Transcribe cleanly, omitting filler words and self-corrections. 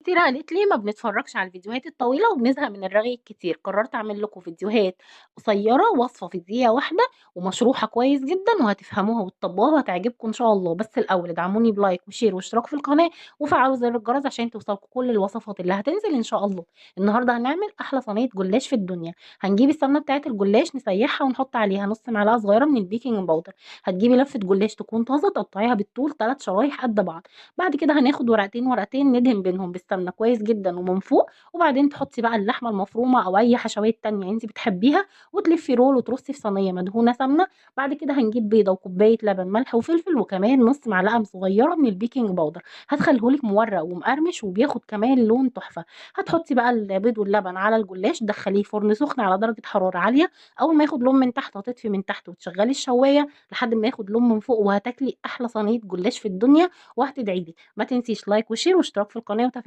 كتير قالت لي ما بنتفرجش على الفيديوهات الطويلة وبنزهق من الرغي الكتير. قررت أعمل لكم فيديوهات قصيرة، وصفة في دقيقة واحدة ومشروحة كويس جدًا، وهتفهموها وتطبقوها وهتعجبكم إن شاء الله. بس الأول ادعموني ب like و share واشتراك في القناة وفعلوا زر الجرس عشان توصلكم كل الوصفات اللي هتنزل إن شاء الله. النهارده هنعمل أحلى صينية جلاش في الدنيا. هنجيب السمنة بتاعة الجلاش نسيحها ونحط عليها نص معلقة صغيرة من ال baking powder. هتجيبي لفة جلاش تكون طازة تقطعيها بالطول 3 شرايح قد بعض. بعد كده هناخد ورقتين ورقتين ندهن بينهم بالسمنة كويس جدًا ومن فوق، وبعدين تحطي بقى اللحمة المفرومة أو أي حشوات تانية أنتِ بتحبيها، وتلفي roll وترصي في صينية مدهونة سمنة. بعد كده هنجيب بيضة وكوباية لبن، ملح وفلفل، وكمان نص معلقة صغيرة من ال baking powder، هتخليه لِك مورق ومقرمش وبياخد كمان لون تحفة. هتحطي بقى البيض واللبن على الجلاش، تدخليه فرن سخن على درجة حرارة عالية، أول ما ياخد لون من تحت هتطفي من تحت وتشغلي الشواية لحد ما ياخد لون من فوق، وهتاكلي أحلى صينية جلاش في الدنيا وهتدعي لي. ما تنسيش like و share واشتراك في القناة وتفعيل